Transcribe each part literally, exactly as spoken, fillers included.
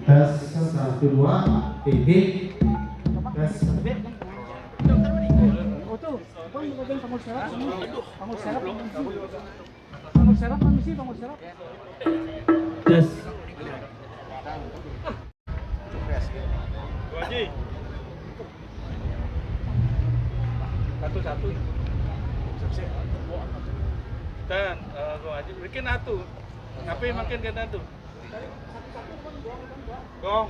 Tes, satu, dua, titik. Tes. Oh, tuh. Bang, pegang pangul serap sini. Pangul serap. Pangul serap, permisi, pangul serap. Tes. Bu Haji. Satu-satu. Dan, eh, Bu Haji, bikin atu. Ngapain makin ke atu? Gong.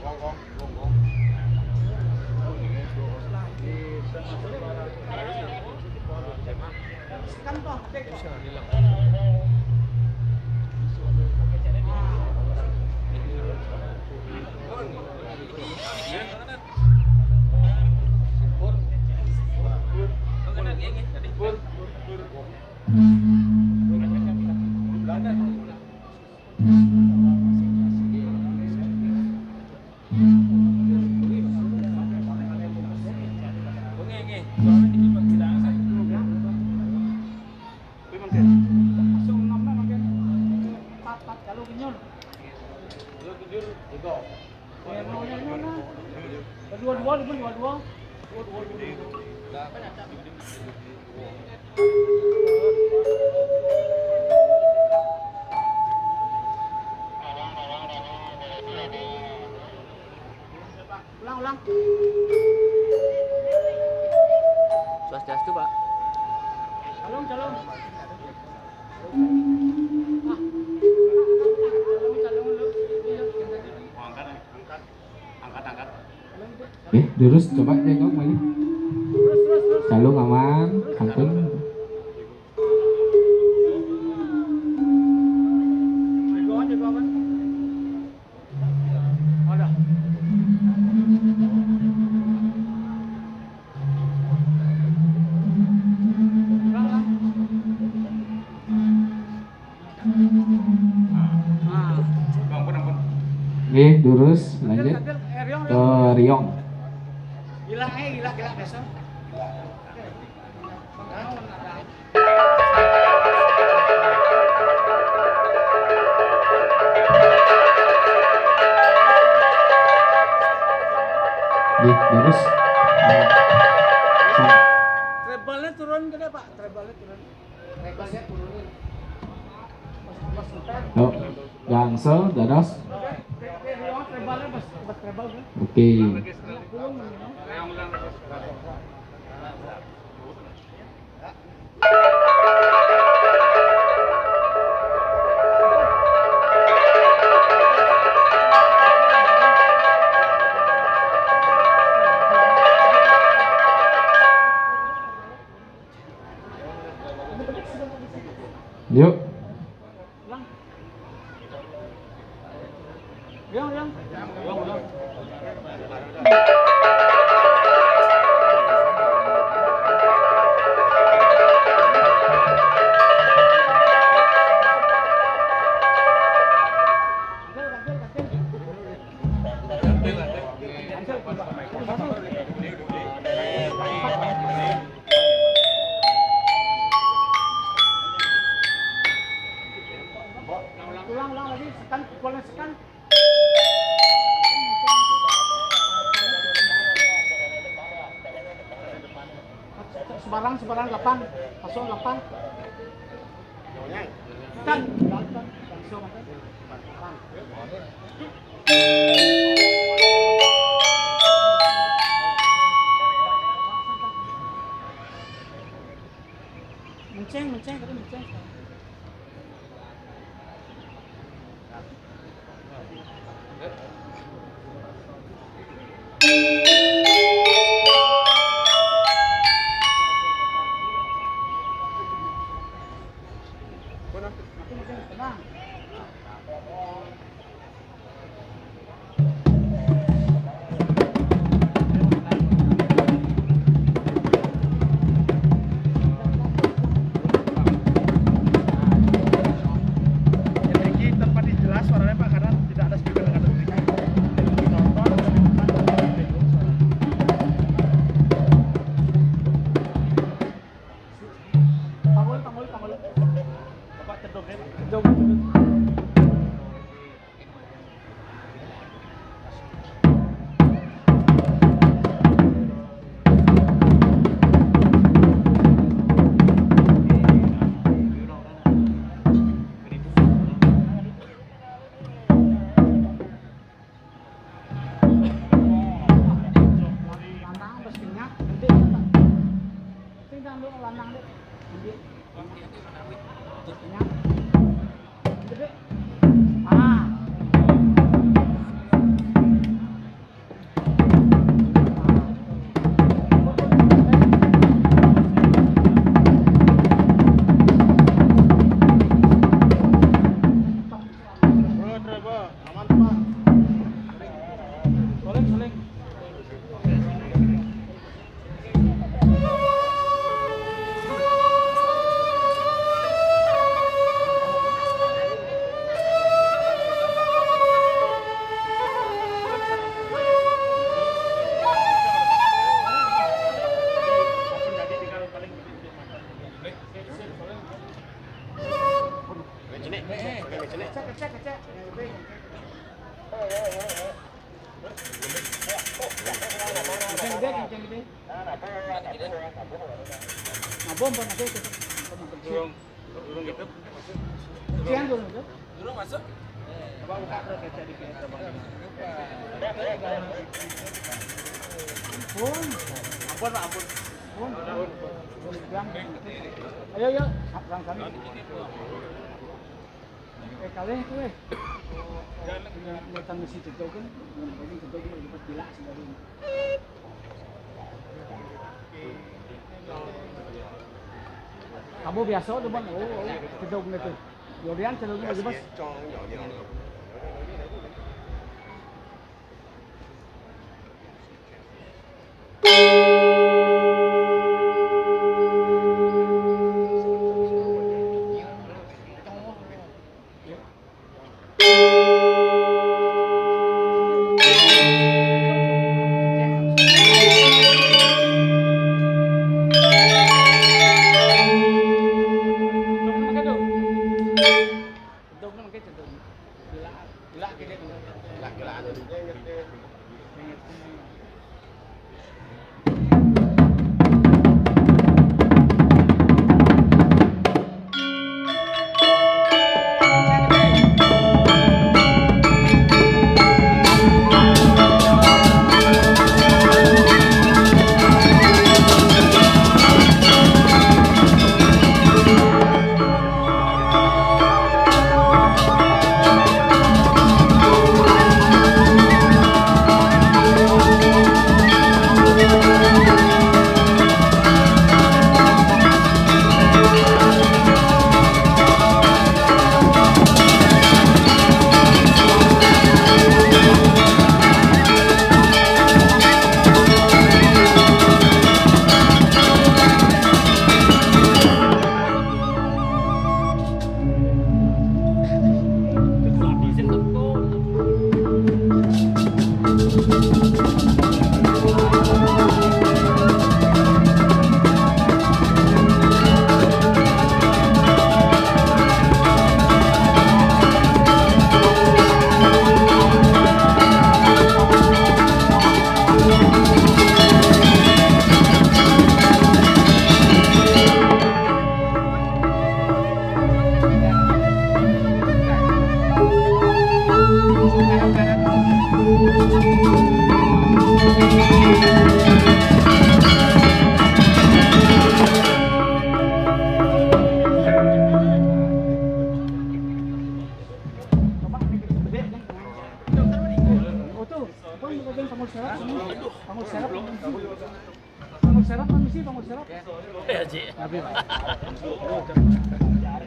Dua-dua, dua-dua. Ulang, ulang. Swastiastu, Pak. Shalom, shalom. Ah. Shalom, shalom, lu. Ini, lu. Angkat, angkat. Angkat, angkat. Oke, terus coba tengok balik. Terus, terus, terus. Shalom, aman, santun. Jagoan, jagoan. Ada. Oke, terus lanjut ke Riong. Hilang, eh, hilang, hilang, besok. Nih, terus. Treble-nya turun gede, Pak. Treble-nya turun. Treble-nya turunin. Mas, mas, mas. Yuk, gangsel, dados. Oke. Yuk. Ulang, ulang lagi, sekan, pukulnya sekan. Semarang, Semarang delapan, kosong delapan. Kan, langsung. Menceng, menceng, tadi menceng. Yang tinggi tempat jelas suaranya, Pak, karena tidak ada speaker dengan tinggi. Penonton lebih dekat dengan volume suara. Pangul, pangul, pangul. Bapak cedok ya, Pak. Cedok, cedok. Ampun, Pak, ampun. Ampun. Ayo, ayo, langsung. Eh, kalih kuwi. Nek tang mesti jedog kan, nek jedog kan dapat bilak sendiri. Kamu biasa tuh, Bang. Oh, oh, jedog gitu. Yorian jedog gitu, Mas.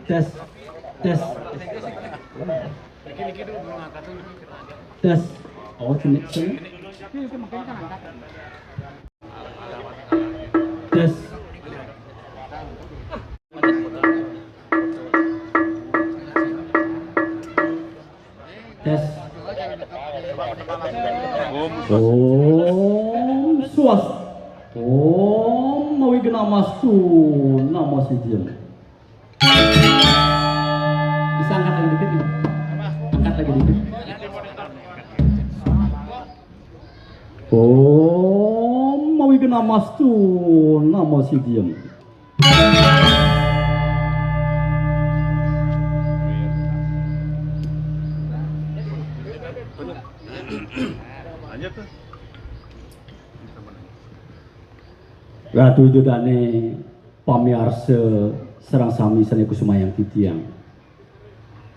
Tes, tes. Tes. Oh, cek, cek. Tes. Tes. Om Swastiastu. Om Awighnamastu Namo Sidham. Bisa angkat lagi dikit, nih? Angkat lagi dikit. Om Awighnamastu Namo Sidham. Ratu Widodane, pamiarsa sareng sami sané kusumayang titiang.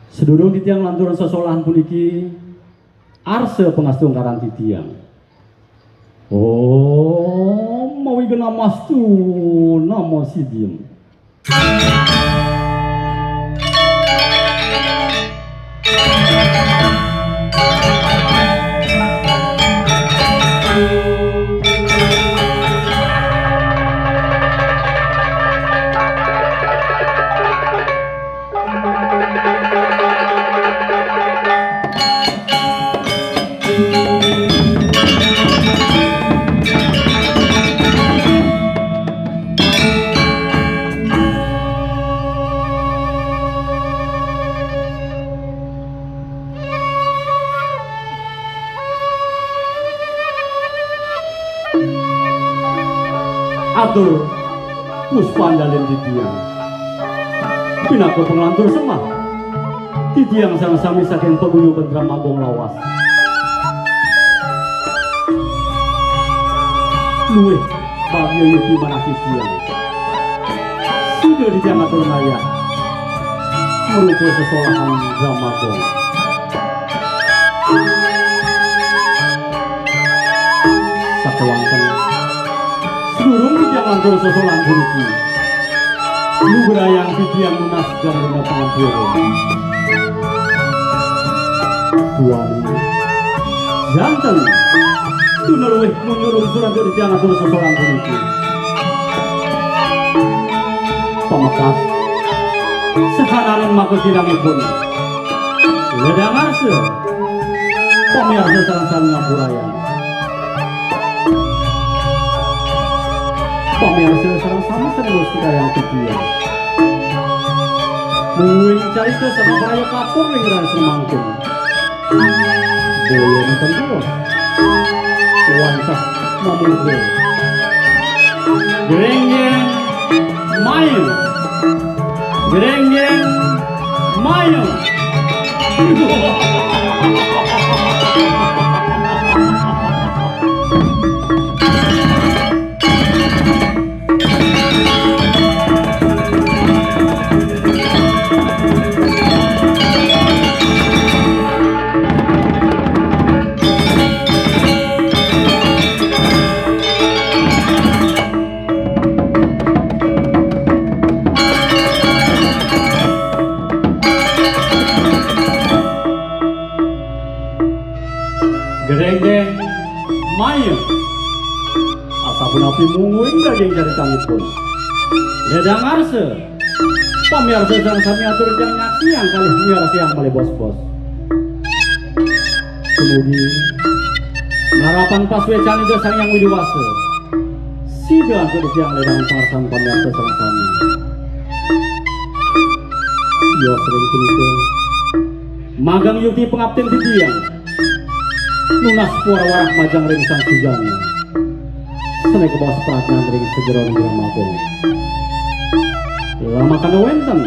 Sadurung titiang nglanturang sesolahan puniki, arsa pangastungkaran titiang. Om Mawi Genamastu Namo Sidim. Atur puspanjalin titiang. Pinaka panglantur sembah. Titiang sareng sami saking paguyuban Drama Agung lawas. Luwih bagia yukti manah titiang. Sida titiang atur ngayah. Marupa sesolahan Drama Agung. Sakéwanten, sadurung titiang nglantur sesolahan puniki, lugrayang titiang nunas gandéna pangampura. Duaning, janten, tuna luwih munjur lungsur antuk titiang ngatur sesolahan puniki. Pamekas, sahananing maka kirangipun. Ledang arsa. Pamiarsa sareng sami ngampurayang. Pamiarsa sareng sami sané ngustikayang titiang. Mungguing carita sané braya katur ring rahina mangkin. Boya nenten tios. Wantah mamurda. Jreng jreng mayu. Jreng jreng mayu. Jreng jreng mayu. Asapunapi mungguing daging caritanipun. Ledang arsa. Pamiarsa sareng sami atur titiang nyaksiang kalih miarsayang malih bos-bos. Dumugi narapan pasuécan Ida Sang Hyang Widhi Wasa. Sida antuk titiang ledang pangersan pamiarsa sareng sami. Sios ring punika. Magang yukti pangaptin titiang. Nunas pura warak majeng ring Sang Sujana. Sané kabaos pradnan ring sajeroning Drama Agung. Lamakana wénten.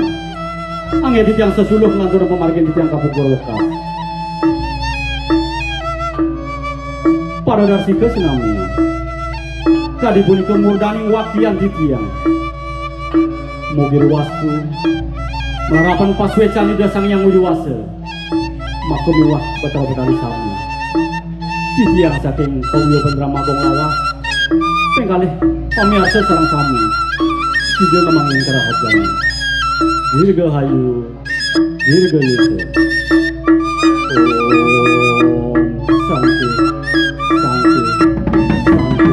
Anggé titiang sesuluh nglantur pamargin titiang kapungkur wekas. Paradarsika sinamian. Kadi punika murdaning waktian titiang. Mugi ruwastu, malarapan pasuécan Ida Sang Hyang Widhi Wasa, maka miwah Betara Betari sami. Titiang saking paguyuban Drama Agung lawas, ping kalih pamiarsa sareng sami. Sida namangin karahajan. Dirgahayu, dirgayusa. Om Santi, Santi, Santi.